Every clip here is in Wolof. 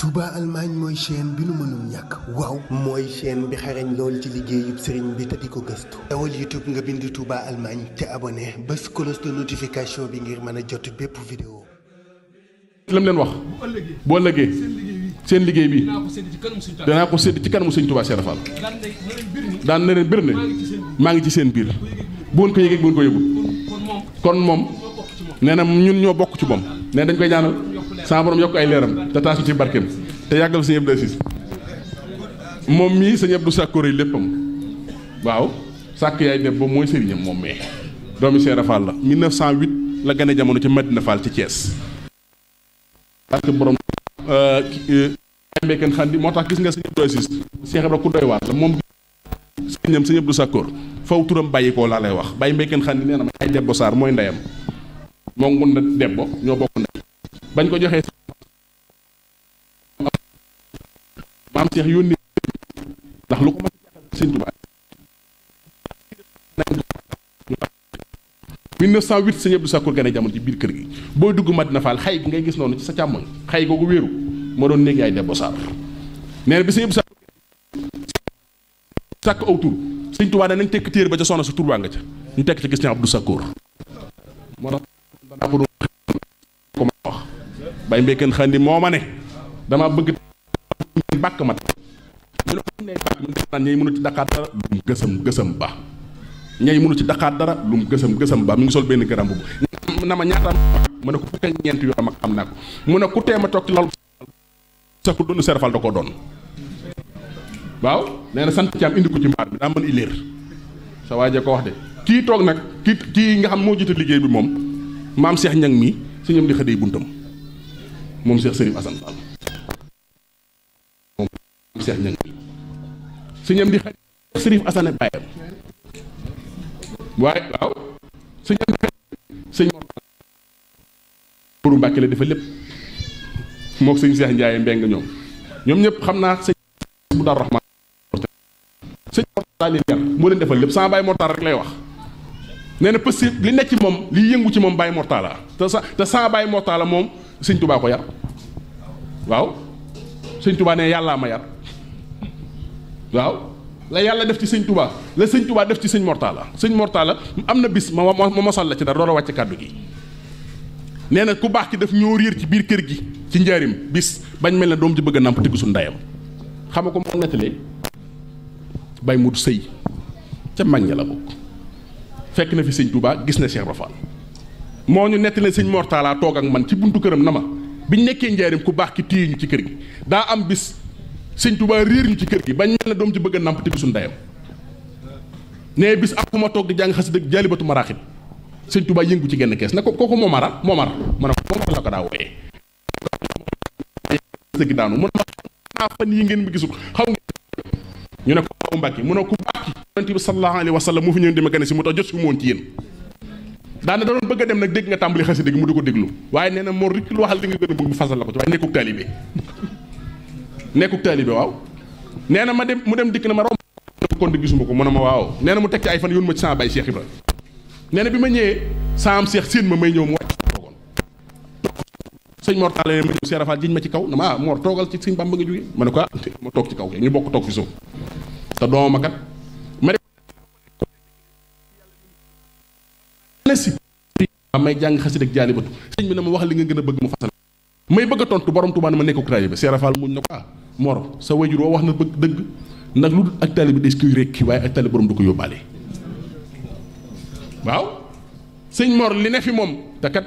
Touba Allemagne mooy chaîne bi nu mënul ñàkk waaw mooy chaîne bi xarañ lool ci liggéeyub sëriñ bi te di ko gëstu dawal YouTube nga bind Touba Allemagne te abonné bés cloche de notification bi ngir mën a jot bépp vidéo. lam leen wax boo ëllëgee seen liggéey bi danaa ko sédd ci kanamu sëñ Touba Cheikh Fall daan na leen bir ne maa ngi ci seen biir bu ngeen ko yëgee bu ngeen ko yëgul kon moom nee na ñun ñoo bokk ci moom nee dañ koy ñaanal sama borom yokk ay leeram te taas ci barkeem te yàggal sëñ Abdou Aziz moom mii sëñ Abdou Sakkoor yi léppam waaw sàkk yaay def ba mooy sëriñam moom mee doomi Cheikh Fall la 1908 la gane jamono ci Madina Fall ci Thiès parce que borom mbéykan xandi moo tax gis nga sëñ Abdou Aziz Cheikh Ibra ku doy waar la moom sëriñam sëñ Abdou Sakkoor faw turam bàyyi ko laa lay wax bàyyi mbéykan xandi nee na ma ay debbo Sarr mooy ndeyam moom mun na debbo ñoo bokk ndey bañ ko joxee maam Cheikh yónni ndax lu ko ma sëñ Touba 1908 sëñ Abdou Sakkoor gane jamono ci biir kër gi booy dugg Madina Fall xay gi ngay gis noonu ci sa càmmoñ xay googu wéeru moo doon néeg yaay debbo Sarr nee na bi sëñ Abdou Sakkoor sàkk aw tur sëñ Touba ne nañ tekk téere ba ca soxna sa tur baa nga ca ñu tekk ca gis ne Abdou Sakkoor moo tax danaa ko ko ma wax bay mbéykan xandi moo ma ne dama bëgg bàkk mat ñu ne ko ne bàkk mu def naan ñay mënu ci daqaat dara lum gësam ba ñay mënu ci daqaat dara lum gësam ba mi ngi sol benn garam bu na ma ñaataam mu ne ko fukk ak ñeent yoo mag am naa ko mu ne ku teema toog ci lal sax ku doon serafal da ko doon waaw nee na sant ci am indi ko ci mbaar bi daa mën ileer sa waaje ko wax de kii toog nag kii nga xam moo jiite liggéey bi moom maam Cheikh Ñang mi sëñam di xëdee buntam moom Cheikh Sërif Assane Fall moom Cheikh Ñang mi sëñam di xëdee Sërif Assane bàyyam waaye waaw sëñam di sëñ Mourou Mbàkke la dafa lépp mook sëñ Cheikh Ndiaye Mbeng ñoom ñëpp xam naa sëñ bu Daaru Rahmaan sëñ Mortala leen yar moo leen defal lépp sama Baye Mortala rek lay wax nee na pësi li nekk ci moom li yëngu ci moom Baye Mortala te sama Baye Mortala moom sëñ Touba ko yar waaw sëñ Touba ne yàllaa ma yar waaw la yàlla def ci sëñ Touba la sëñ Touba def ci sëñ Mortala am na bis ma mosal la ci dara door a wàcc kàddu gi nee na ku baax ki daf ñoo riir ci biir kër gi ci njaarim bis bañ mel ne doom ji bëgg a nàmp tëgg su ndayam xam nga ko moom nettalee Baye Modou Sëy ca mag ña la bokk fekk na fi sëñ Touba gis na Cheikh Ibra Fall moo ñu nettali sëñ Mortala toog ak man ci buntu këram na ma biñ nekkee njaarim ku baax ki téye ñu ci kër gi daa am bis sëñ Touba réer ñu ci kër gi bañ mel ne doom ci bëgg a nàmp tëgg su ndayam nee bis am fu ma toog di jàng xasida Jaalibatu Maraaxib sëñ Touba yëngu ci genn kees na ko kooku Momar ma ne ko Momar la ko daa wooyee sëgg daanu mu ne ma fan yi ngeen mi gisul xaw ngeen ñu ne ko aw Mbàkke mu ne ku baax ki yonent bi sallallahu alayhi wa sallam mu fi ñëw di ma gane si mu tax jot si mu woon ci yéen daana da doon bëgg a dem nag dégg nga tàmbali xasida gi mu di ko déglu waaye nee na moo rek lu waxal di nga gën a bëgg mu fasal la ko ci waaye nekkuk taalibe waaw nee na mu dem dikk na ma romb kon di gisuma ko mu ne ma waaw nee na mu teg ci ay fan yoon ma ci sama baay Cheikh Ibra nee na bi ma ñëwee saam Cheikh séen ma may ñëw mu wàcc toogoon sëñ Mor Talla ma ñëw Cheikh Rafal jiñ ma ci kaw na ma Mor toogal ci sëñ Bamba nga jógee ma ne ko ma toog ci kaw ñu bokk toog fi suuf te dooma kat ma ne si may jàng xasida ak Jaalibatu sëñ bi na ma wax li nga gën a bëgg mu fasal may bëgg a tontu borom Tuubaa na ma nekkuk taalibe Cheikh Rafal muñ na ko Mor sa wajur woo wax na bëgg dëgg nag lu ak taalibe des koy rekki waaye ak taalibe borom du ko yóbbaale waaw sëñ Mor li ne fi moom te kat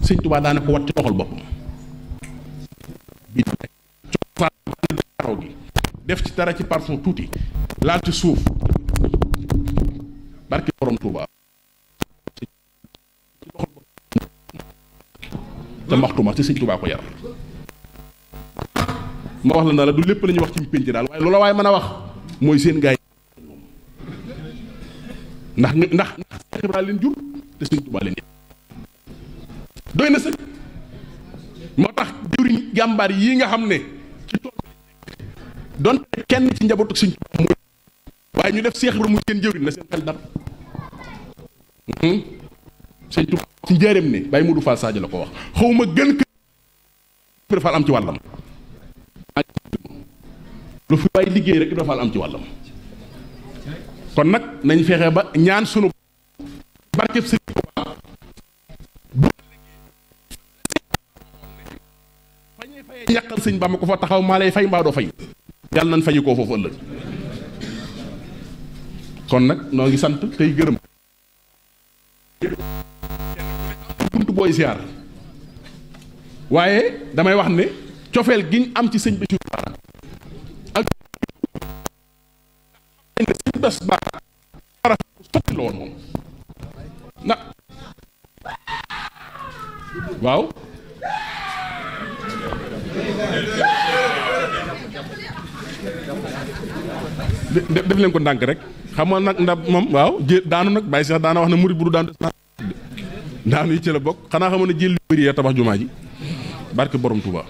sëñ Tuubaa daana ko wat ci loxol boppam bi gi def ci dara ci parfum tuuti laal ci suuf barke borom Tuubaa te maxtuma ci sëñ Tuubaa ko yar ma wax la na la du lépp la ñuy wax ci pénc daal waaye loola waaye mën a wax mooy seen gaay ndax Cheikh Ibra leen jur te sëñ Tuubaa leen doy na sëg moo tax jëriñ jàmbaar yi nga xam ne ci tool doon kenn ci njabootu sëñ Tuubaa mooy waaye ñu def Cheikh Ibra muy seen jëriñ na seen xel dara sëñ Tuubaa ci njaareem ne Baye Modou Fall Sadio la ko wax xaw ma gën kër Fall am ci wàllam lu fi waay liggéey rek Ibra Fall am ci wàllam kon nag nañ fexe ba ñaan sunu barkeb sëñ Tuubaa fa ñuy fayee ñàqal sëñ Bamba ko fa taxaw maa lay fay mbaa doo fay yàlla nañ fayi koo foofu ëllëg kon nag noo ngi sant tey gërëm buntu booy siyaar waaye damay wax ne cofeel giñ am ci sëñ Bassirou Bara ak sëñ Bass Bara sotti la woon moom nag waaw def leen ko ndànk rek xam nga nag ndax moom waaw daanu nag bàyyi sax daana wax ne murid bu du daanu daanu yi ci la bokk xanaa xamoon ne jël lu bëri ya tabax jumaa ji barke borom Touba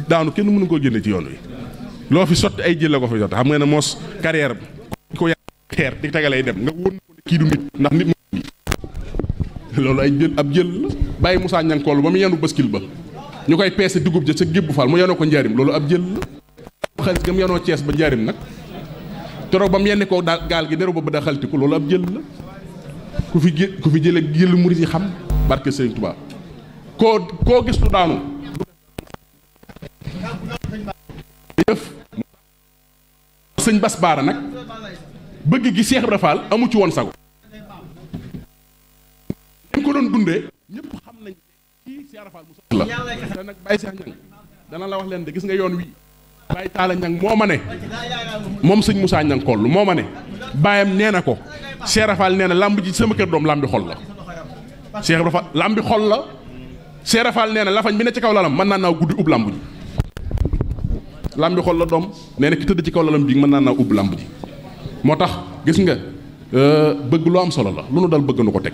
daanu kenn mënu koo génne ci yoon wi loo fi sotti ay jël la ko fi sotti xam nga ne moos carrière ko yàq xeer di tegalay dem nga wóor ko ne kii du nit ndax nit mu loolu ay jël ab jël la bàyyi Moussa Ñankool ba mu yenu baskil ba ñu koy peese dugub ja sa gébbu faal mu yenoo ko njaarim loolu ab jël la xaalis gam yenoo Cees ba njaarim nag toroog ba mu yenn koo daal gaal gi deru ba da xaltiku loolu ab jël la ku fi jële jël murit yi xam barke Sëriñ Tuubaa koo gis lu daanu yëf sëñ Bass Bara nag bëgg gi Cheikh Ibra Fall amu ci woon sago dañ ko doon dundee ñëpp xam nañ kii Cheikh Ibra Fall mu la te nag Baye Cheikh Ñang dana la wax leen de gis nga yoon wi Baye Talla Ñang moo ma ne moom sëñ Moussa Ñang kollu moo ma ne baayam nee na ko Cheikh Ibra Fall nee na làmb ji sama kër doom làmbi xol la Cheikh Ibra Fall làmbi xol la Cheikh Ibra Fall nee na lafañ bi ne ci kaw lalam mën naa naaw guddi ub làmb ji làmbi xol la doom nee na ki tëdd ci kaw lalam bii mën naa naaw ub làmb ji moo tax gis nga bëgg lu am solo la lu nu dal bëgg nu ko teg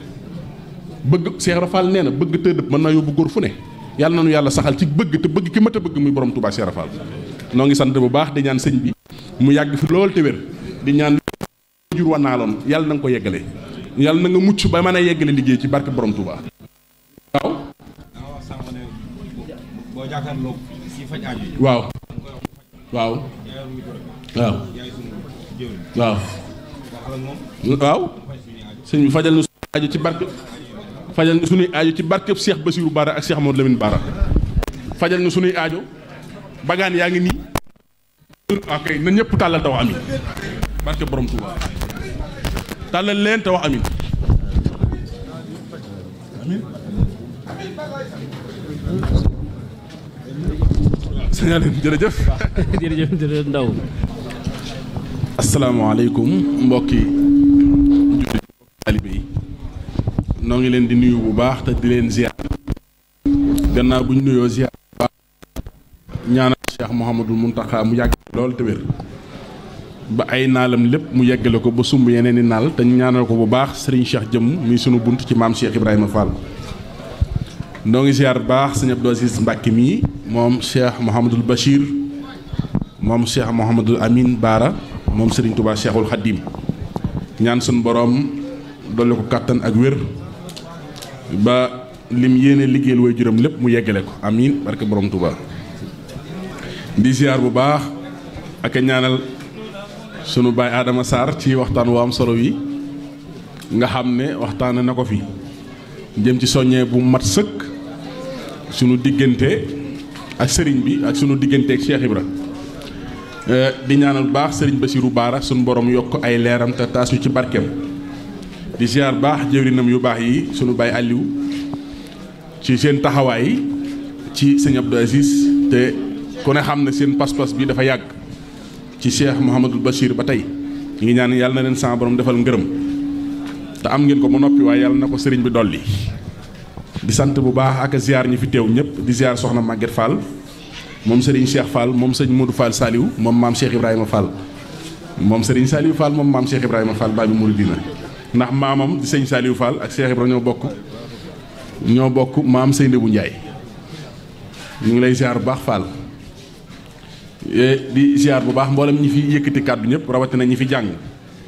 bëgg Cheikh Ibra Fall nee na bëgg tëdd mën naa yóbbu góor fu ne yàlla na nu yàlla saxal ci bëgg te bëgg ki mat a bëgg muy borom Touba Cheikh Ibra Fall noo ngi sant bu baax di ñaan sëñ bi mu yàgg fi lool te wér di ñaan jur wa naaloon yàlla na nga ko yeggale yàlla na nga mucc ba mën a yeggale liggéey ci barke borom Touba waaw waaw waaw waaw waaw waaw sëñ bi fajal nu suñu aju ci barke fajal nu suñuy aju ci barkeb Cheikh Bassirou Bara ak Cheikh Amadou Lamine Bara fajal nu suñuy aajo bagaan yaa ngi nii ok na ñëpp tàllal te wax amin barke borom Touba tàllal leen te wax amin sëñ jërëjëf jërëjëf Ndaw asalaamaaleykum mbokki jullit taalibe yi noo ngi leen di nuyu bu baax te di leen ziar gannaaw bu ñu nuyoo ziar bu baax ñaanal Cheikh Mouhamadul Mountakha mu yàgg lool te wér ba ay naalam lépp mu yeggale ko ba sumb yeneen i naal te ñaanal ko bu baax Serigne Cheikh jëmm muy sunu bunt ci maam Cheikh Ibrahima Fall noo ngi ziar bu baax sëñ Abdou Aziz Mbacke mii moom Cheikh Mouhamadul Bachir moom Cheikh Mouhamadul Amin Bara moom Serigne Touba Cheikhul Khadim ñaan sun borom dolli ko kàttan ak wér ba lim yéene liggéeyal way juróom lépp mu yeggale ko amiin barke borom Touba di ziar bu baax ak a ñaanal sunu baay Adama Sarr ci waxtaan wu am solo wi nga xam ne waxtaan na ko fi jëm ci soññee bu mat sëkk sunu diggante ak sëriñ bi ak sunu diggante ak Cheikh Ibra di ñaanal bu baax sëriñ Bassirou Bara sunu borom yokk ay leeram te taas ñu ci barkeem di ziar baax jëwrinam yu baax yi sunu baay Aliou ci seen taxawaay ci sëñ Abdou Aziz te ku ne xam ne seen pas-pas bi dafa yàgg ci Cheikh Mouhamadul Bachir ba tey ñu ngi ñaan yàlla na leen sama borom defal ngërëm te am ngeen ko ba noppi waaye yàlla na ko sëriñ bi dolli di sant bu baax ak ziar ñi fi teew ñëpp di ziar soxna Maguette Fall moom Serigne Cheikh Fall moom sëñ Modou Fall Saliou moom maam Cheikh Ibrahima Fall moom Serigne Saliou Fall moom maam Cheikh Ibrahima Fall Babi Mouridina ndax maamam di sëñ Saliou Fall ak Cheikh Ibrahima ñoo bokk maam Seynabou Ndiaye ñu ngi lay ziar bu baax Fall di ziar bu baax mboolem ñi fi yëkkati kàddu ñëpp rawatina ñi fi jàng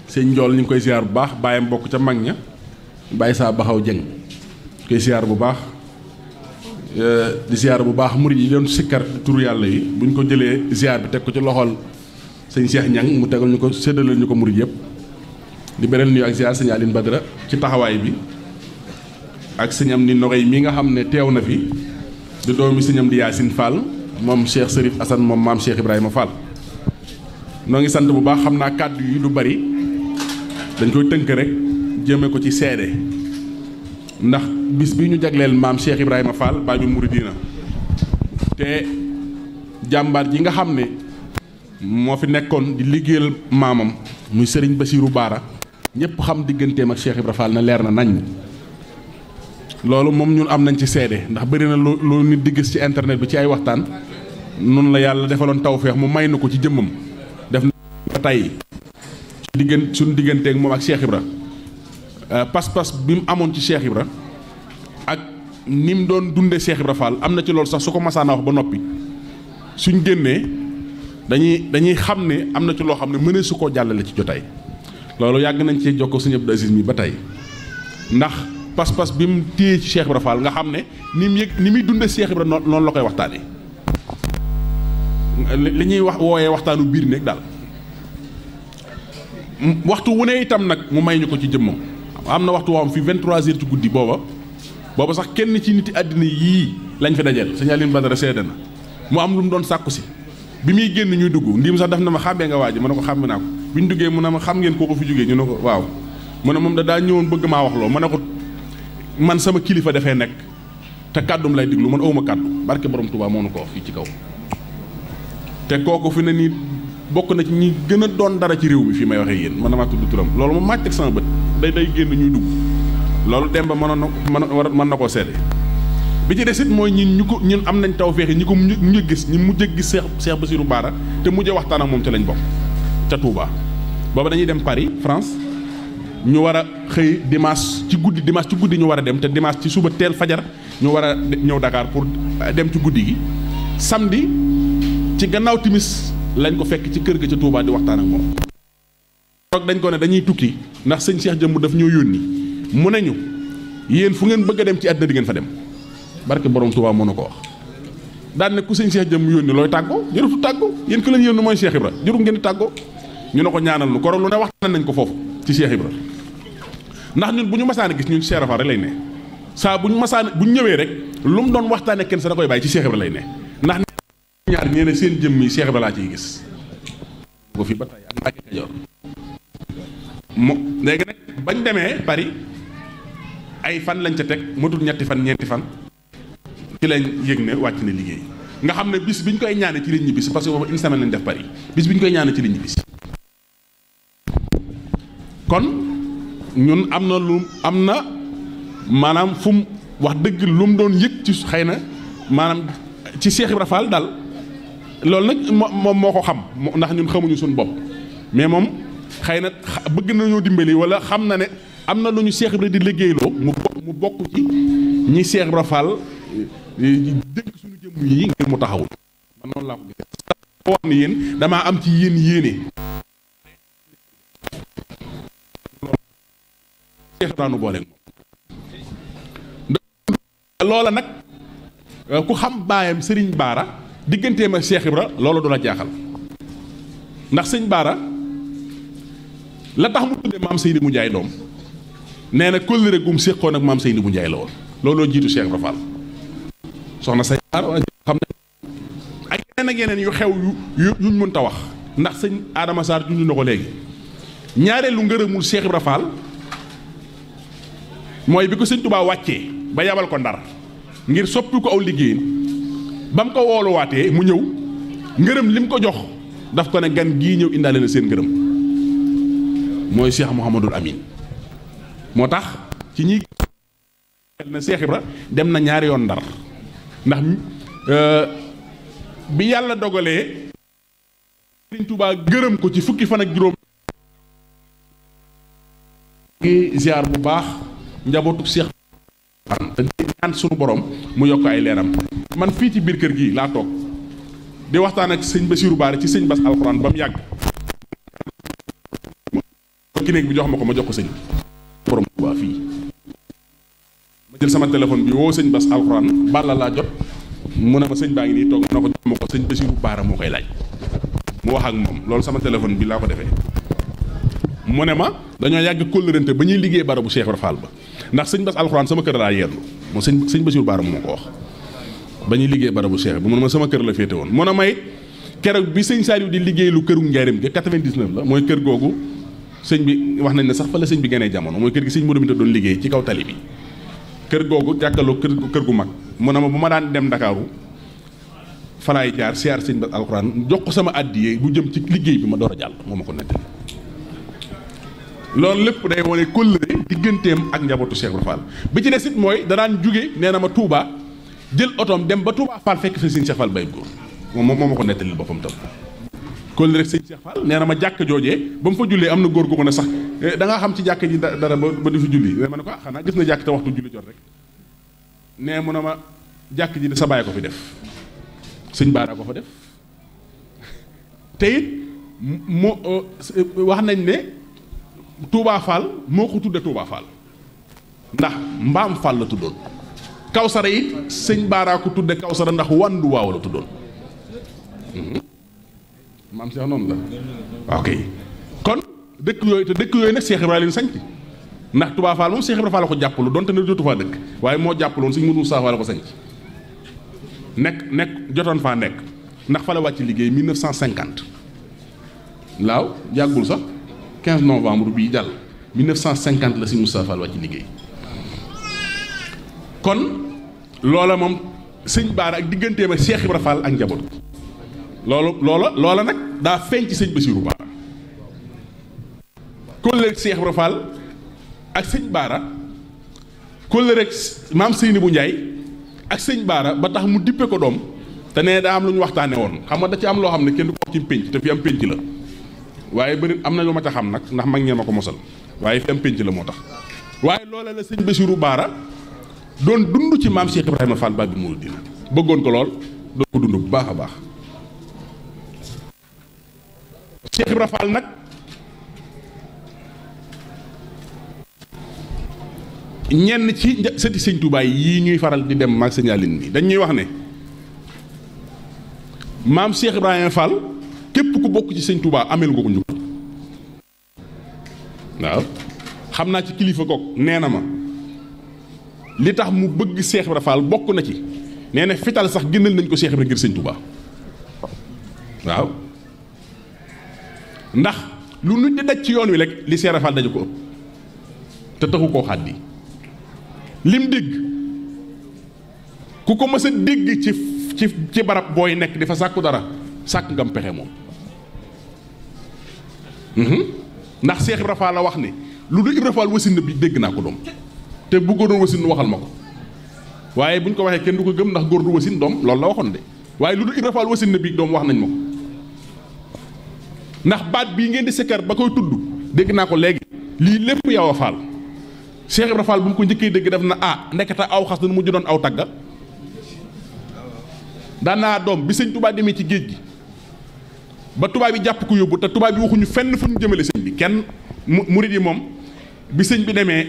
sëñ Njool ñu ngi koy ziar bu baax baayam bokk ca mag ña bàyyi saa baxaw jëng koy ziar bu baax di ziar bu baax murid yi doon sikkar turu yàlla yi buñ ko jëlee ziar bi teg ko ci loxol sëñ Cheikh Ñang mu tegal ñu ko séddalal ñu ko murid yëpp di beral nuyu ak ziar sëñ Aline Badara ci taxawaay bi ak sëñ Amdi Noxey mi nga xam ne teew na fi di doomi sëñ Amdi Yaasin Fall moom Cheikh Serif Assane moom maam Cheikh Ibrahima Fall. noo ngi sant bu baax xam naa kàddu yi du bari dañ koy tënk rek jëme ko ci seede ndax bis bi ñu jagleel maam Cheikh Ibrahima Fall Baabul Muridiina te jàmbaar ji nga xam ne moo fi nekkoon di liggéeyal maamam muy Serigne Bassirou Bara ñëpp xam digganteem ak Cheikh Ibrahima Fall na leer na nañ loolu moom ñun am nañ ci seede ndax bëri na lu nit di gis ci internet bi ci ay waxtaan noonu la yàlla defaloon tawfeex mu may na ko ci jëmmam def na tey suñu digganteeg moom ak Cheikh Ibra pas-pas bi mu amoon ci Cheikh Ibra ak ni mu doon dundee Cheikh Ibra Fall am na ci loolu sax su ko masaana wax ba noppi suñ génnee dañuy xam ne am na ci loo xam ne mënee su koo jàllale ci jotaay loolu yàgg nañ cee jokkoo sëñ Abdou Aziz mi ba tey ndax pas-pas bi mu téye ci Cheikh Ibra Fall nga xam ne ni muy dundee Cheikh Ibra noonu la koy waxtaanee li ñuy wax wooyee waxtaanu biir néeg daal waxtu wu ne itam nag mu may ñu ko ci jëmmam am na waxtu woo xam fi 23h ci guddi booba sax kenn ci niti àddina yii lañ fi dajeel sëñ Aline Badara seede na mu am lu mu doon sàkku si bi muy génn ñuy dugg ndim sax daf na ma xàmmee nga waaj ma ne ko xàmme naa ko bi ñu duggee mu ne ma xam ngeen kooku fi jógee ñu ne ko waaw mu ne moom daa ñëwoon bëgg maa wax loo ma ne ko man sama kilifa dafay nekk te kàddum lay diglu man awma kàddu barke borom Touba moo nu ko wax fii ci kaw te kooku fi ne nii bokk na ci ñi gën a doon dara ci réew mi fii may waxee yéen man damaa tudd turam loolu moom màcc ak sama bët day génn ñuy dugg loolu dem ba mën na koo seede bi ci desit mooy ñun am nañ taw feexe ñi ko mujj gis ñi mujj gis Cheikh Bassirou Bara te mujj waxtaan ak moom ca lañ bokk ca Touba booba dañuy dem Paris France ñu war a xëy dimanche ci guddi ñu war a dem te dimanche ci suba teel fajar ñu war a ñëw Dakar pour dem ci guddi gi samedi ci gannaaw timis lañ ko fekk ci kër ga ca Touba di waxtaan ak moom. toog dañ ko ne dañuy tukki ndax sëñ Cheikh Jëmb daf ñoo yónni mu ne ñu yéen fu ngeen bëgg a dem ci àddina di ngeen fa dem barke borom Touba moo na ko wax. daan ne ku sëñ Cheikh Jëmb yónni looy tàggoo jërutu tàggoo yéen ki leen yónni mooy Cheikh Ibra jëru ngeen di tàggoo ñu ne ko ñaanal nu koro lu ne waxtaan nañ ko foofu ci Cheikh Ibra ndax ñun bu ñu masaan a gis ñun Cheikh Ibra rek lay ne saa bu ñu ñëwee rek lu mu doon waxtaanee kenn sa da koy bàyyi ci Cheikh Ibra lay ne ndax ñaar ñeene seen jëmm yi Cheikh Ibra laa ciy gis ko fi ba tey ak Mbàkke Kajoor léegi nag bañ demee Paris ay fan lañ ca teg matul ñetti fan ñeenti fan ci lañ yëg ne wàcc na liggéey nga xam ne bis bi ñu koy ñaane ci liñ ñi bis parce que boobu une semaine lañ def Paris bis bi ñu koy ñaane ci liñ ñi bis kon ñun am na maanaam fu mu wax dëgg lu mu doon yëg ci xëy na maanaam ci Cheikh Ibra Fall daal loolu nag moom moo ko xam ndax ñun xamuñu suñu bopp mais moom xëy na bëgg nañoo dimbali wala xam na ne am na lu ñu Cheikh Ibra di liggéeyloo mu bokk ci ñi Cheikh Ibra Fall dënk suñu jëmm yi ngir mu taxawul man noonu laa ko gisee wax ni yéen damaa am ci yéen yéene Cheikh Ibra nu boole loola nag ku xam baayam Serigne Bara digganteem ak Cheikh Ibra loolu du la jaaxal ndax sëñ Bara la tax mu tuddee maam Seydi mu Njaay doom nee na kóllëre gum séqoon ak maam Seydi mu Njaay la woon looloo jiitu Cheikh Ibra Fall soxna say xam ne ay yeneen ak yeneen yu xew yuñ mën ta wax ndax sëñ Adama Sarr junj na ko léegi ñaareelu ngërëmul Cheikh Ibra Fall mooy bi ko sëñ Touba wàccee ba yabal ko Ndar ngir soppi ko aw liggéey ba mu ko wooluwaatee mu ñëw ngërëm li mu ko jox daf ko ne gan gii ñëw indaale na seen ngërëm mooy Cheikh Mouhamadul Amin moo tax ci ñi na Cheikh Ibra dem na ñaari yoon Ndar ndax bi yàlla dogalee Sëriñ Touba gërëm ko ci fukki fan ak juróom ngi ziar bu baax njabootu Cheikh te ñaan sunu borom mu yokk ay leeram man fii ci biir kër gi laa toog di waxtaan ak sëñ Bassirou Bara ci sëñ Bass alxuraan ba mu yàgg ki néeg bi jox ma ko ma jox ko sëñ borom waa fii ma jël sama téléphone bi woo sëñ Bass alxuraan balla laa jot mu ne ma sëñ baa ngi nii toog na ko jox ma ko sëñ Bassirou Bara moo koy laaj mu wax ak moom loolu sama téléphone bi laa ko defee mu ne ma dañoo yàgg kóllërante ba ñuy liggéey barabu Cheikh Ibra Fall ba ndax sëñ Bass alxuraan sama kër laa yendu moo sëñ Bassirou Bara moo ko wax ba ñuy liggéey barabu Cheikh bi mu ne ma sama kër la féete woon mu ne may keroog bi sëñ Saliou di liggéey lu këru njaarim gi 99 la mooy kër googu sëñ bi wax nañ ne sax fa la sëñ bi gënee jamono mooy kër gi sëñ Modou Binta doon liggéey ci kaw tali bi kër googu jàkkaloo kër gu mag mu ne ma bu ma daan dem Ndakaaru falaay jaar siyaar sëñ Bass alxuraan jox ko sama àddiyee bu jëm ci liggéey bi ma door a jàll moo ma ko nettali loolu lépp day wane kóllëre digganteem ak njabootu Cheikh Ibra Fall bi ci des it mooy danaan jóge nee na ma Touba jël otoom dem ba Touba Fall fekk fi sëñ Cheikh Fall Baye Góor moom moo ma ko nettalil boppam tam kóllëre sëñ Cheikh Fall nee na ma jàkk joojee ba mu fa jullee am na góor gu ko ne sax da ngaa xam ci jàkk ji dara ba di fi julli ma ne ko xanaa gis na jàkk te waxtu julli jot rek nee mu ne ma jàkk ji de sa baay ko fi def sëñ Baara ko fa def te it moo wax nañ ne Touba Fall moo ko tudde Touba Fall ndax mbaam Fall la tuddoon Kawsara it sëñ Baara ko tudde Kawsara ndax wandu waaw la tuddoon maam Cheikh noonu la ok kon dëkk yooyu te dëkk yooyu nag Cheikh Ibrahima leen sañc ndax Touba Fall moom Cheikh Ibrahima Fall la ko jàppalu donte ne jotu faa dëkk waaye moo jàppaloon sëñ Mourou Moussa Fall la ko sañc nekk jotoon faa nekk ndax fa la wàcc liggéey 1950 laaw yàggul sax 15 novembre bii jàll 1950 la si Moustapha Fall wàcc liggéey kon loola moom sëñ Baara ak digganteem ak Cheikh Ibra Fall ak njaboot loola nag daa feeñ ci sëñ Bassirou Bara kóllëre Cheikh Ibra Fall ak sëñ Baara kóllëre maam Seynabou Ndiaye ak sëñ Baara ba tax mu dippe ko doom te nee daa am lu ñu waxtaane woon xam nga da ci am loo xam ne kenn du ko wax ci pénc te fi am pénc la waaye bëri am na lu ma ca xam nag ndax mag ñee ma ko mosal waaye fi am pénc la moo tax waaye loola la sëñ Bassirou Bara doon dund ci maam Cheikh Ibrahima Fall Babil Mouridina bëggoon ko lool doon ko dund bu baax a baax Cheikh Ibrahima Fall nag ñenn ci sëti sëñ Touba yii ñuy faral di dem maag sëñaalin bi dañ ñuy wax ne maam Cheikh Ibrahima Fall képp ku bokk ci sëñ Touba ameel nga ko njukkal waaw xam naa ci kilifa kook nee na ma li tax mu bëgg Cheikh Ibrahima Fall bokk na ci nee na fital sax génnal nañ ko Cheikh Ibrahima ngir sëñ Touba waaw ndax lu nit di daj ci yoon wi rek li Cheikh Ibrahima Fall daju ko ëpp te taxu koo xàddi lim dégg ku ko mës a dégg ci barab booy nekk di fa sàkku dara sàkk ngam pexe moom ndax Cheikh Ibra Fall la wax ne lu du Ibra Fall wasin na bi dégg naa ko doom te bu góor doon wasin waxal ma ko waaye bu ñu ko waxee kenn du ko gëm ndax góor du wasin doom loolu la waxoon de waaye lu du Ibra Fall wasin na bi doom wax nañ ma ko ndax baat bii ngeen di sikkar ba koy tudd dégg naa ko léegi lii lépp yow a Fall Cheikh Ibra Fall bu mu ko njëkkee dégg def na ndeketa aw xas na mujj doon aw tagga daanaa doom bi sëñ Touba demee ci géej gi ba tubaab bi jàpp ko yóbbu te tubaab bi waxuñu fenn fu ñu jëmale sëñ bi kenn murid yi moom bi sëñ bi demee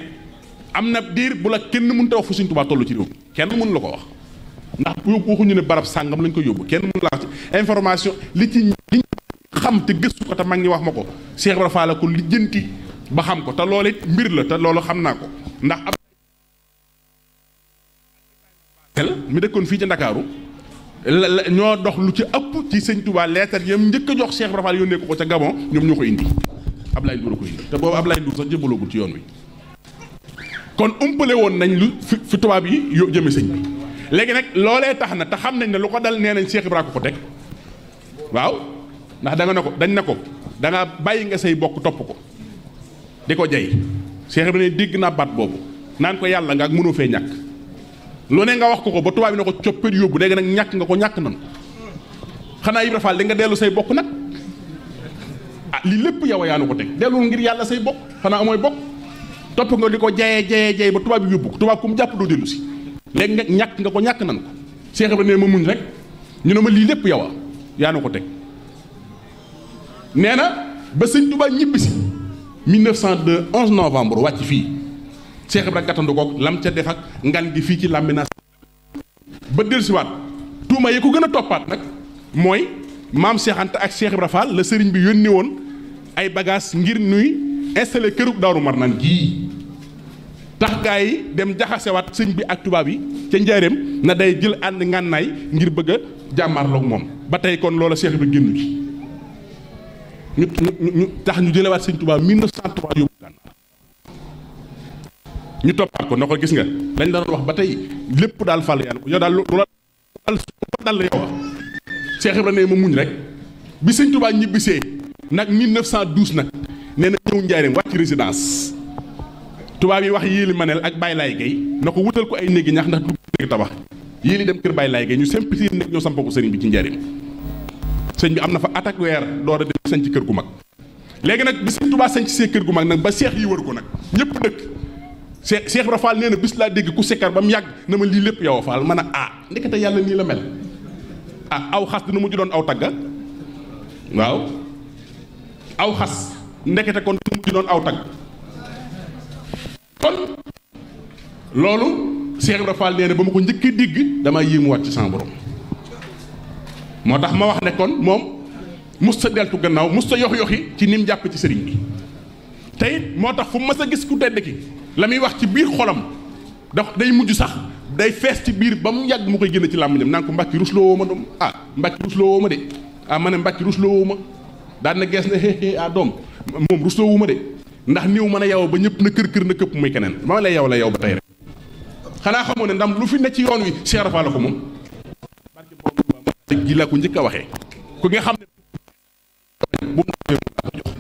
am na diir bu la kenn mënut a wax fu sëñ Touba toll ci réew mi kenn mënu la ko wax ndax waxuñu ne barab sàngam lañ ko yóbbu kenn mënu la wax ci information li xam te gëstu ko te mag ñi wax ma ko Cheikh Ibra Fall ko lijjanti ba xam ko te loolu it mbir la te loolu xam naa ko ndax ab mi dëkkoon fii ci Ndakaaru ñoo dox lu ci ëpp ci sëñ Touba leetar yam njëkk a jox Cheikh Ibra Fall yónnee ko ca Gabon ñoom ñoo ko indi Ablaye Ndour a ko indi te boobu Ablaye Ndour sax jëbaloogul ci yoon wi kon umpale woon nañ lu fi tubaab yi jëme sëñ bi léegi nag loolee tax na te xam nañ ne lu ko dal nee nañ Cheikh Ibra ko teg waaw ndax da nga ne ko dañ ne ko da nga bàyyi nga say bokk topp ko di ko jay Cheikh Ibra ne dégg naa baat boobu naan ko yàlla nga ak mënoo fee ñàkk lu ne nga wax ko ba tubaab bi ne ko coppet yóbbu léegi nag ñàkk nga ko ñàkk nan xanaa Ibra Fall di nga dellu say bokk nag lii lépp yow yaa nu ko teg dellu ngir yàlla say bokk xanaa amooy bokk topp nga di ko jayee ba tubaab bi yóbbu ko tubaab ku mu jàpp doo dellu si léegi nga ñàkk nga ko ñàkk nan ko Cheikh Ibra ne ma muñ rek ñu ne ma lii lépp yow yaa nu ko teg nee na ba sëñ Touba ñibbisi 1902 11 novembre wàcc fii Cheikh Ibra gàttandu koog lam ca def ak ngan gi fii ci Lambinaas ba dellusiwaat tuuma yi ko gën a toppaat nag mooy maam Cheikh Anta ak Cheikh Ibra Fall la sëriñ bi yónni woon ay bagages ngir nuy installé kërug Daaru Marnaan gii tax gaa yi dem jaxasewaat sëñ bi ak tubaab yi ca njaareem na day jël ànd ngànnaay ngir bëgg a jàmmaarloog moom ba tey kon loola Cheikh Ibra génnu ci ñu tax ñu jëlewaat sëñ Tuubaa 1903 yóbbu Gànnaar ñu toppaat ko na ko gis nga lañ la doon wax ba tey lépp daal fàll yàlla yow daal lu la dal la yow Cheikh Ibra ne ma muñ rek bi sëñ Tuubaa ñibbisee nag 1912 nag nee na ñëw njaareem wàcc résidence tubaab yi wax yéeli manel ak Baye Laye Gueye na ko wutal ko ay néegi ñax ndax du néegi tabax yéeli dem kër Baye Laye Gueye ñu simplifié néeg ñoo samp ko sëriñ bi ci njaareem sëñ bi am na fa attaque weer door a dem sañ ci kër gu mag léegi nag bi sëñ Tuubaa sañ ci see kër gu mag nag ba seex yi wër ko nag ñëpp dëkk Cheikh Ibra Fall nee na bis laa dégg ku sekkar ba mu yàgg na ma lii lépp yow a Fall man a ndekete yàlla nii la mel aw xas dina mujj doon aw tagga waaw aw xas ndekete kon dina mujj doon aw tagg kon loolu Cheikh Ibra Fall nee na ba ma ko njëkkee dégg damaa yéemuwaat ci sama borom moo tax ma wax ne kon moom musta deltu gannaaw musta yox-yoxi ci ni mu jàpp ci sëriñ bi te it moo tax fu mas a gis ku tedd ki la muy wax ci biir xolam day mujj sax day fees ci biir ba mu yàgg mu koy génn ci làmmiñam naan ko mbàkki rusloo woo ma doom mbàkki rusloo woo ma de ma ne mbàkki rusloo woo ma daan na gees ne xeexee doom moom rusloo wu ma de ndax niw mën a yow ba ñëpp na kër na këpp muy keneen ma lay yow la yow ba tey rek xanaa xamoo ne ndam lu fi ne ci yoon wi Cheikh Ibra Fall la ko moom barke boobu gi la ko njëkk a waxee ku nga xam ne bu mu jox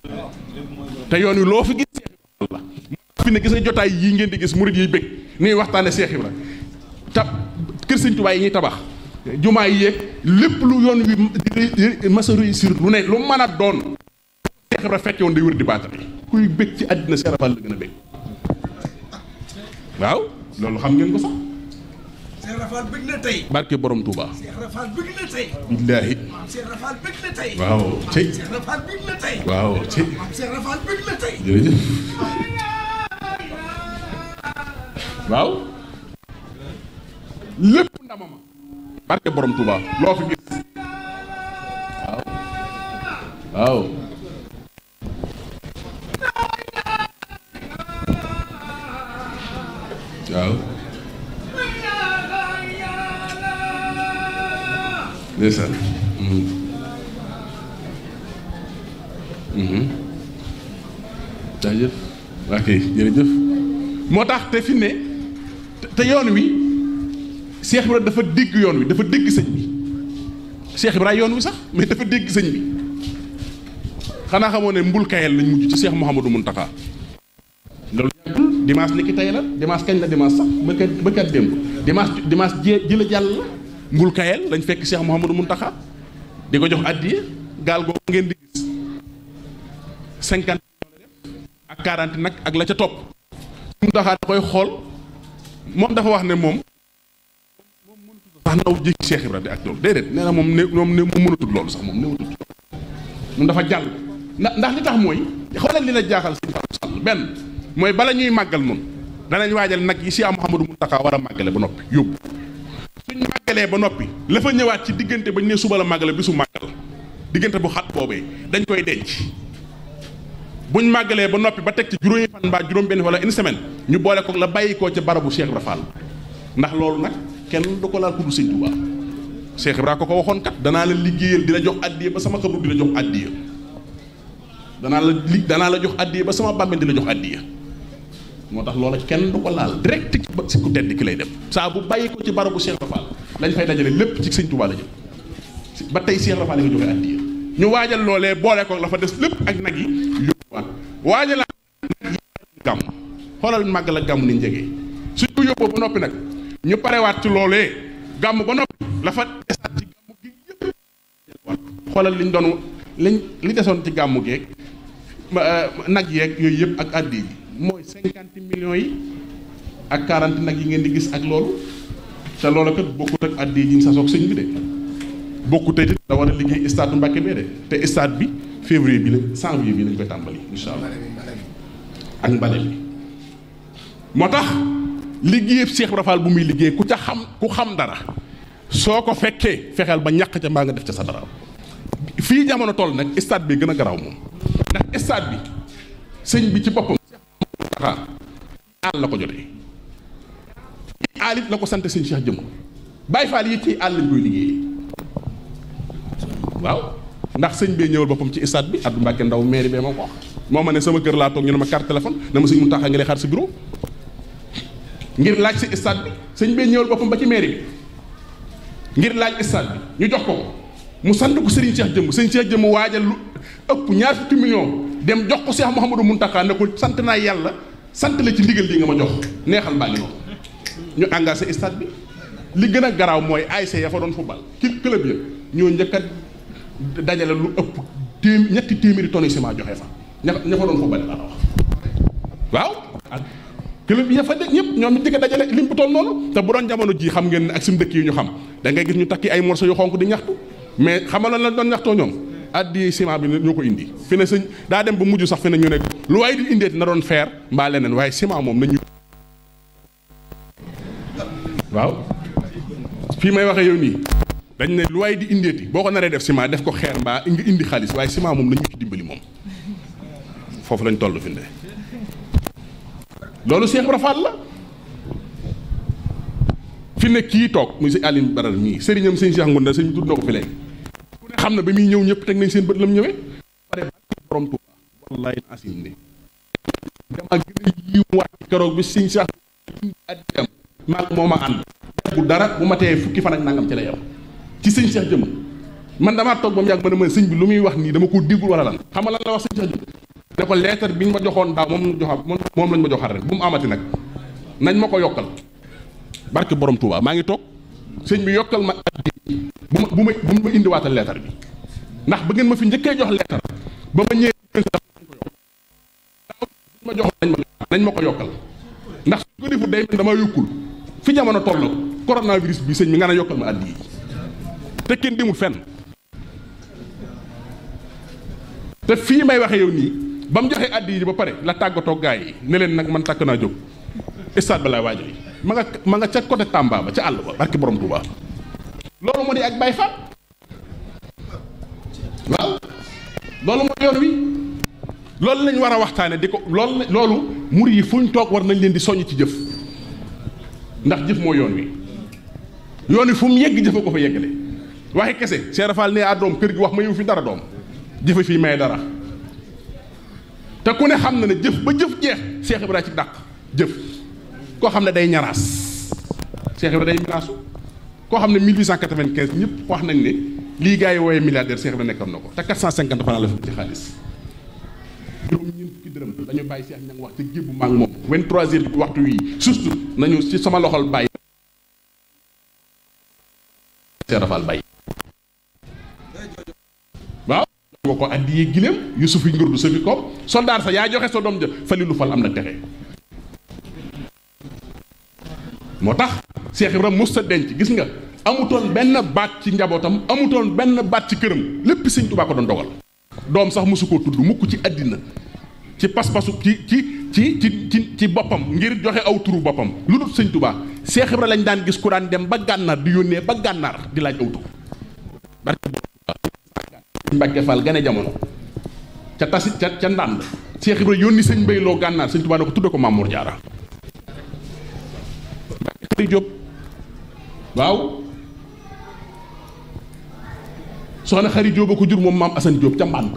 te yoon wi loo fi gis Cheikh Ibra la fi ne gis nga jotaay yii ngeen di gis murid yi bëgg ni waxtaane Cheikh Ibra kër Sëñ Tuubaa yi ñuy tabax jumaa yi yeeg lépp lu yoon wi masa réussir lu ne lu mën a doon Cheikh Ibra fekke woon day wër di baatale kuy bëgg ci àddina Cheikh Ibra Fall la gën a bëgg waaw loolu xam ngeen ko sax Cheikh Ibra Fall bëgg na tey barke borom Touba Cheikh Ibra Fall bëgg na tey billaahi Cheikh Ibra Fall bëgg na tey waaw ci Cheikh Ibra Fall bëgg na tey waaw ci Cheikh Ibra Fall bëgg na tey jërëjëf waaw lépp ndamama barke borom Touba loo fi gis waaw waaw ndeysaan jaajëf ok jërëjëf moo tax te fi ne te yoon wi Cheikh Ibra dafa dégg yoon wi dafa dégg sëñ bi Cheikh Ibra yoon wi sax mais dafa dégg sëñ bi xanaa xamoo ne mbul kayel lañ mujj ci Cheikh Mouhamadou Mountakha loolu yàggul dimanche ni ki tey la dimanche kañ la dimanche sax ba kat démb dimanche ji la jàll la mbul kayel lañ fekk Cheikh Mouhamadou Mountakha di ko jox addiya gaal googu ngeen di gis 50 ak 40 nag ak la ca topp Mountakha da koy xool moom dafa wax ne moom mënatul sax naw jékki Cheikh Ibra di ak loolu déedéet nee na moom mënatul loolu sax moom néewatul moom dafa jàll ndax li tax mooy xoolal li la jaaxal si Sall benn mooy bala ñuy màggal noonu danañ waajal nag yi Cheikh Mouhamadou Mountakha war a màggale ba noppi yóbbu suñ màggalee ba noppi la fa ñëwaat ci diggante ba ñu ne suba la màggale bisu màggal diggante bu xat boobee dañ koy denc buñ màggalee ba noppi ba teg ci juróomi fan mbaa juróom benn wala une semaine ñu boole ko la bàyyi koo ca barabu Cheikh Ibra Fall ndax loolu nag kenn du ko laal ku dul Sëñ Tuubaa Cheikh Ibra ko waxoon kat danaa la liggéeyal di la jox addiya ba sama xabru di la jox addiya danaa la jox addiya ba sama bàmmeel di la jox addiya moo tax loola kenn du ko laal direct ci ku tedd ki lay dem saa bu bàyyi ko ci barabu Cheikh Ibra Fall lañ fay dajale lépp ci Sëñ Tuubaa la jëm ba tey Cheikh Ibra Fall la nga joxe addiya ñu waajal loolee boole ko la fa des lépp ak nag yi yóbbuwaat waajalaat nag yi gàmm xoolal màggal ak gàmm ni njegee suñ ko yóbboo ba noppi nag ñu parewaat ci loolee gàmm ba noppi la fa desaat ci gàmm gi yëpp xoolal liñ doon li desoon ci gàmm geeg nag yeeg yooyu yëpp ak addi yi mooy 50 millions yi ak 40 nag yi ngeen di gis ak loolu te loolu kat bokkut ak addi yi ñu sa soog sëñ bi de bokkut it da war a liggéey stade Mbàkke bee de te stade bi février bi la janvier bi lañ koy tàmbali incha allah ak mbale bi moo tax liggéey Cheikh Ibra Fall bu muy liggéey ku xam dara soo ko fekkee fexeel ba ñàkk ca mbaa nga def ca sa dara fii jamono toll nag stade bi gën a garaaw moom ndax stade bi sëñ bi ci boppam àll la ko jotee àll it la ko sant sëñ Cheikh Jëmm Baye Fall yi ci àll lañ koy liggéeyee waaw ndax sëñ bee ñëwal boppam ci stade bi Abdou Mbacke Ndaw maire bee ma ko wax moo ma ne sama kër laa toog ñu ne ma carte téléphone na ma sëñ Mountakha ngi lay xaar si bureau ngir laaj si stade bi sëñ bee ñëwal boppam ba ci maire bi ngir laaj stade bi ñu jox ko mu sant ko Serigne Cheikh Jëmm sëñ Cheikh Jëmm waajal lu ëpp ñaar fukki million dem jox ko Cheikh Mouhamadou Mountakha ne ko sant naa yàlla sant la ci ndigal lii nga ma jox neexal baa ngi noonu ñu engagé stade bi li gën a garaaw mooy ASC ya fa doon football club ya ñoo njëkk a dajale lu ëpp ñetti téeméeri tonnes ciment joxe fa ña fa doon football laa la wax waaw ak club ya fa de ñëpp ñoom ñu njëkk a dajale lim bu toll noonu te bu doon jamono ji xam ngeen ne ak suñu dëkk yi ñu xam da ngay gis ñu takki ay morceaux yu xonk di ñaxtu mais xamal la doon ñaxtoo ñoom addi ciment bi ñoo ko indi fi ne sëñ daa dem ba mujj sax fi ne ñu ne lu waaye di indeeti na doon fer mbaa leneen waaye ciment moom nañu waaw fii may waxee yow nii dañ ne lu waaye di indeeti boo ko naree def ciment def ko xeer mbaa nga indi xaalis waaye ciment moom nañu ci dimbali moom foofu lañ toll fi ne loolu Cheikh Ibra Fall la fi ne kii toog muy sëñ Aline Baral mii sëriñam sëñ Cheikh Ngounda sëñ tudd na ko fi léegi ku ne xam na ba muy ñëw ñëpp teg nañ seen bët la mu ñëwee pare borom Tuuba wallahi asim ne dama gën a yiw waat ci keroog bi sëñ Cheikh addiyam maag moo ma ànd bu dara bu ma tee fukki fan ak nangam ci lay am ci sëñ Cheikh Jëmm man damaa toog ba mu yàgg ma ne ma sëñ bi lu muy wax nii dama ko déggul wala lan xam nga lan la wax sëñ Cheikh Jëmm ne ko leetar bi ñu ma joxoon daaw moom lañ ma joxal rek bu mu amati nag nañ ma ko yokkal barke borom Touba maa ngi toog sëñ bi yokkal ma addi bu ma indiwaatal leetar bi ndax ba ngeen ma fi njëkkee jox leetar ba ma ñëwee ma jox nañ ma ko yokkal ndax su ko defu day mel dama yokkul fi jamono toll coronavirus bi sëñ bi nga ne yokkal ma addi yi te kenn demul fenn te fii may waxee yow nii ba mu joxee addi yi ba pare la tàggatoo gaa yi ne leen nag man tàkk naa jóg stade ba laay waajal yi ma nga ca côté Tamba ba ca àll ba barki borom Touba loolu moo di ak Baye Fall waaw loolu moo yoon wi loolu lañ war a waxtaane di ko loolu murid yi fu ñu toog war nañ leen di soññ ci jëf ndax jëf moo yoon wi fu mu yegg jëfa ko fa yeggale waxi kese Cheikh Fall ne a doom kër gi wax ma yow fi dara doom jëfe fii may dara te ku ne xam na ne jëf ba jëf jeex Cheikh Ibra ci dàq jëf koo xam ne day ñaraas Cheikh Ibra day ñaraasu koo xam ne 1895 ñëpp wax nañ ne lii gars yi wooyee milliardaire Cheikh Ibra nekkoon na ko te 450 francs la fi ci xaalis juróom ñeent fukki dërëm dañu bàyyi Cheikh ña ngi wax te jébbu maag moom 23 heures waxtu wii surtout nañu ci sama loxol bàyyi Cheikh Rafal bàyyi waaw boo ko addiyee giléem Yusuf yi ngurdu safi ko soldaar sa yaa joxe sa doom ja fali lu fal am na texe moo tax Cheikh Ibrahima mos sa denc gis nga amutoon benn baat ci njabootam amutoon benn baat ci këram lépp Sëñ Tuubaa ko doon dogal doom sax mosu koo tudd mukk ci àddina ci pas-pasu ci boppam ngir joxe aw turu boppam lu dul Sëñ Tuubaa Cheikh Ibrahima lañ daan gis ku daan dem ba gànnaar di yónnee ba gànnaar di laaj aw tur barke Mbàkke Fall gane jamono ca tasit ca ndànd Cheikh Ibrahima yónni sëñ Mbay Loo gànnaar Sëñ Tuubaa ne ko tudde ko Mamour Diarra Xari Jóob waaw soxna Xari Jóob a ko jur moom maam Assane Jóob ca mbànd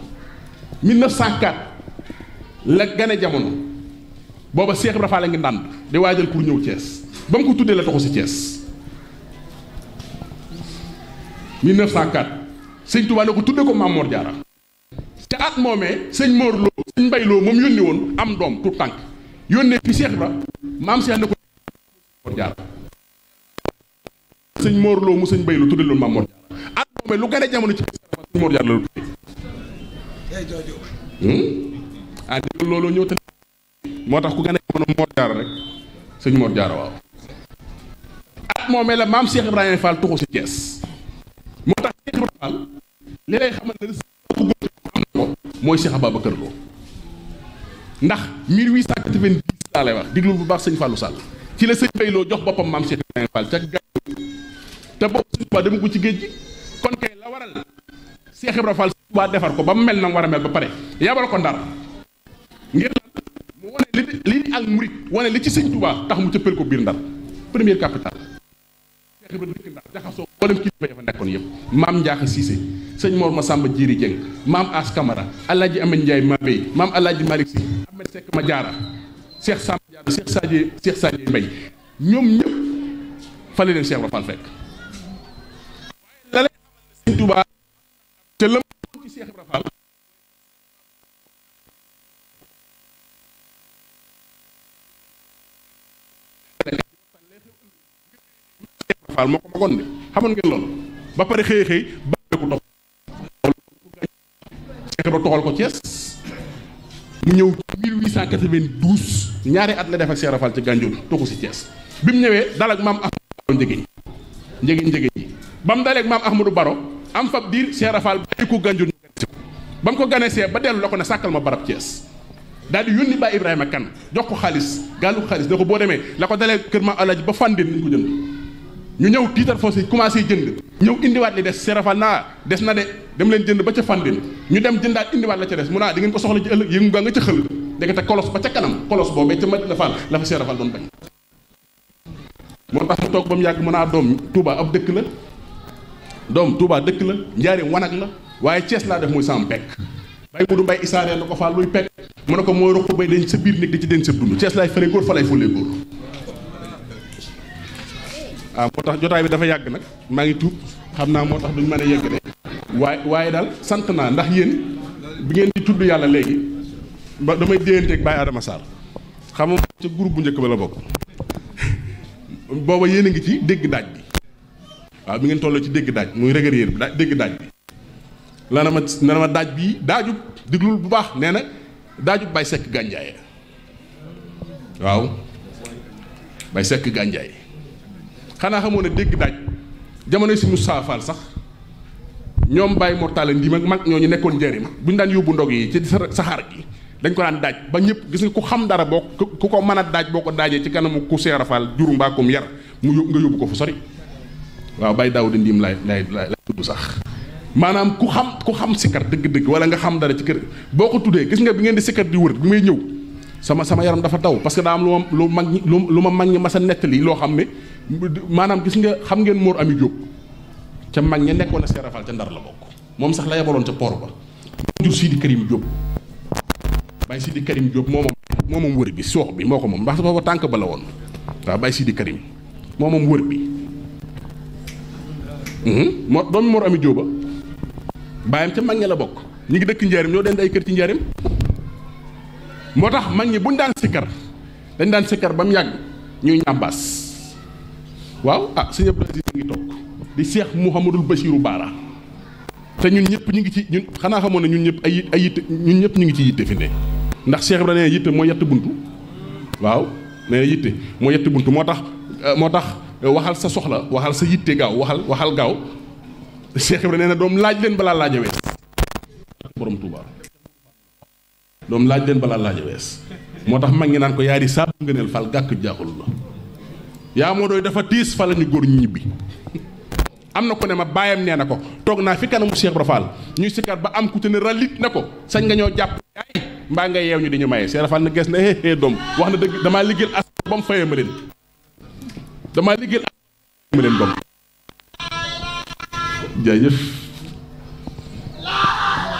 1904 la gane jamono booba Cheikh Ibrahima Fall a ngi ndànd di waajal pour ñëw Thiès ba mu ko tuddee la taxu si Thiès 1904 sëñ Tuubaa ne ko tudde ko Mamour Diarra ca at moomee sëñ Mor Lo sëñ Mbay Lo moom yónni woon am doom tout tànk yónnee fi Cheikh Ibra maam Cheikh ne ko Mamour Diarra sëñ Mor Lo mu sëñ Mbay Lo tudde loolu Mamour Diarra at moomee lu gane jamono ci sëñ Mor Diarra la tuddee ah dégg loolu ñëw te moo tax ku gane jamono Mor Diarra rek sëñ Mor Diarra waaw at moomee la maam Cheikh Ibrahima Fall tuxu si Thiès moo tax Cheikh Ibrahima Fall li lay xamal ne am na ko mooy Cheikh Ababacar Lo ndax 1890 laa lay wax diglul bu baax sëñ Fallou Sall ci la sëñ Bay Lo jox boppam maam Cheikh Ibrahima Fall ca gàtt te boobu sëñ Tuubaa dama ko ci géej gi kon kay la waral Cheikh Ibra Fall waa defar ko ba mu mel na mu war a mel ba pare yabal ko Ndar ngir mu wane li ak murit wane li ci sëñ Touba tax mu cëppal ko biir Ndar première capitale Cheikh Ibra dëkk Ndar jaxasoo mboolem kilifa ya fa nekkoon yëpp maam Ndiakha Cissé sëñ Mor Massamba Djiri Dieng maam As Camara Alaaji Amed Ndiaye Mabey maam Alaaji Malick Sy Ahmed Seck Madiara Cheikh Sam Diarra Cheikh Sadie Mbaye ñoom ñëpp fale leen Cheikh Ibra Fall fekk waaye la leen xamal ne sëñ Touba te la ci Cheikh Ibra Fall Fall moo ko magoon de xamoon ngeen loolu ba pare xëy ba ko dox Cheikh Ibra toxal ko Thiès mu ñëw 1892 ñaari at la def ak Cheikh Ibra Fall ci Gànjool toxu si Thiès bi mu ñëwee dal ak maam Ahmadou njëgéen yi ba mu dalee ak maam Ahmadou Baro am fab diir Cheikh Ibra Fall bàyyi ko Gànjool ñu ganesi ko ba mu ko ganesee ba dellu la ko ne sàkkal ma barab Thiès daal di yónni Baay Ibrahima Kan jox ko xaalis gaalu xaalis ne ko boo demee la ko dalee kër maam Alaaji ba Fandine nañ ko jënd ñu ñëw tiitar fossé commencé jënd ñëw indiwaat li des Cheikh Ibra Fall naa des na de dem leen jënd ba ca Fandine ñu dem jëndaat indiwaat la ca des mu naa di ngeen ko soxla ci ëllëg yëngu nga ca xël dégg te kolos ba ca kanam kolos boobee ca Madina Fall la fa Cheikh Ibra Fall doon bañ moo tax mu toog ba mu yàgg mën naa doom Touba ab dëkk la doom Touba dëkk la Njaaréem wanag la waaye Thiès laa def muy sam pekk bay mu du mbay isaaree la ko Fall luy pekk mu ne ko mooy roq bay dañ sa biir nekk di ci den sa dund Thiès laay fële góor fa lay fële góor waaw moo tax jotaay bi dafa yàgg nag maa ngi tuub xam naa moo tax duñ mën a yeggale waaye daal sant naa ndax yéen bi ngeen di tudd yàlla léegi ba damay déyanteeg Baye Adama Sarr xam nga ca groupe bu njëkk ba la bokk booba yéen a ngi ci dégg daaj bi waaw bi ngeen tolloo ci dégg daaj muy régérier bi dégg daaj bi la na ma daaj bii daajub diglul bu baax nee na daajub Baye Seck Gànjaay waaw Baye Seck Gànjaay xanaa xamoo ne dégg daaj jamono si Moussa Fall sax ñoom Baye Mortale Ndim ak mag ñooñu nekkoon njëriñ bu ñu daan yóbbu ndog yi ci saxaar gi dañ ko daan daaj ba ñëpp gis nga ku xam dara boo ku ko mën a daaj boo ko daajee ci kanamu ku Cheikh Ibra Fall juru mbaakum yar nga yóbbu ko fu sori waaw Baye Daouda Ndim lay tudd sax maanaam ku xam sikkar dëgg-dëgg wala nga xam dara ci kër boo ko tuddee gis nga bi ngeen di sikkar di wër bi may ñëw sama yaram dafa taw parce que daa am lu ma mag ñi mas a nettali loo xam ne maanaam gis nga xam ngeen Mor Ami Diop ca mag ña nekkoon a Cheikh Ibra Fall ca Ndar la bokk moom sax la yebaloon ca port ba jur Sidi Karim Diop Baye Sidi Karim Diop moom wër bi soox bi moo ko moom ndax booba tànk ba la woon waaw Baye Sidi Karim moom wër bi moo doomi Mor Ami Diop baayam ca mag ña la bokk ñu ngi dëkk njaarim ñoo den ay kër ci njaarim moo tax mag ñi buñ daan sikkar dañ daan sikkar ba mu yàgg ñuy ñambaas waaw sëñ Abdou Aziz ngi toog di Cheikh Mouhamadul Bachirou Baara te ñun ñëpp ñu ngi ci ñun xanaa xamoon ne ñun ñëpp ay yitte ñun ñëpp ñu ngi ci yitte fi ne ndax Cheikh Ibra nee yitte mooy yett buntu waaw nee yitte mooy yett buntu moo tax waxal sa soxla waxal sa yitte gaaw waxal gaaw Cheikh Ibra nee na doom laaj leen balaa laaja wees borom Touba doom laaj leen balaa laaja wees moo tax mag ngi naan ko yaa di saabu ngëneel fal gàkk jaaxul la yaa moo doy dafa tiis fa la ñu góor ñibbi am na ko ne ma baayam nee na ko toog naa fi kanamu Cheikh Ibra Fall ñuy sikkar ba am ku te ne ralit na ko sañ nga ñoo jàpp ay mbaa nga yeew ñu di ñu maye Cheikh Ibra Fall na gees na doom wax na dëgg damaa liggéeyal as ba mu fayee ma leen doom jaajëf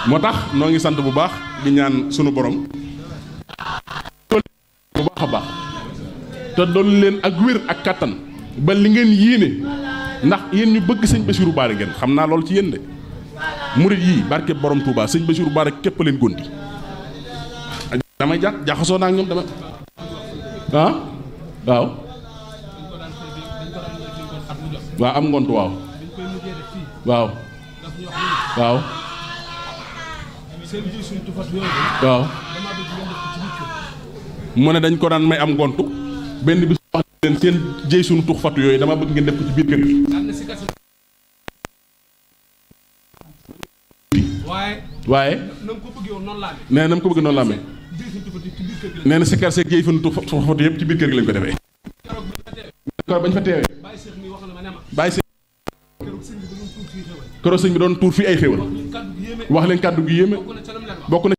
moo tax noo ngi sant bu baax di ñaan sunu borom bu baax a baax te doon leen ak wér ak kattan ba li ngeen yéene ndax yéen ñu bëgg sëñ Bassirou Bara ngeen xam naa loolu ci yéen de murit yii barke borom Touba sëñ Bassirou Bara képp leen gondi damay jaxasoo naa ak ñoom dama waaw am ngont waaw mu ne dañ ko daan may am ngontu benn bis wax leen seen jëy suñu tux fatu yooyu dama bëgg ngeen def ko ci biir kër gi waaye nee na mu ko bëggee noonu la amee nee na sikkar seeg jëy suñu tux fatu yëpp ci biir kër gi lañ ko defee ko bañ fa teewee bàyyi si keroog sëñ bi doon tuur fii ay xéwal wax leen kàddu gi yéeme bokk na.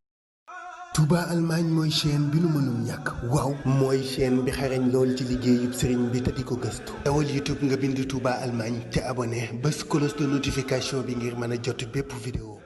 Touba Allemagne mooy chaîne bi nu mënul ñàkk waaw mooy chaîne bi xarañ lool ci liggéeyub sëriñ bi te di ko gëstu dawal YouTube nga bind Touba Allemagne te abonné bés cloche de notification bi ngir mën a jot bépp vidéo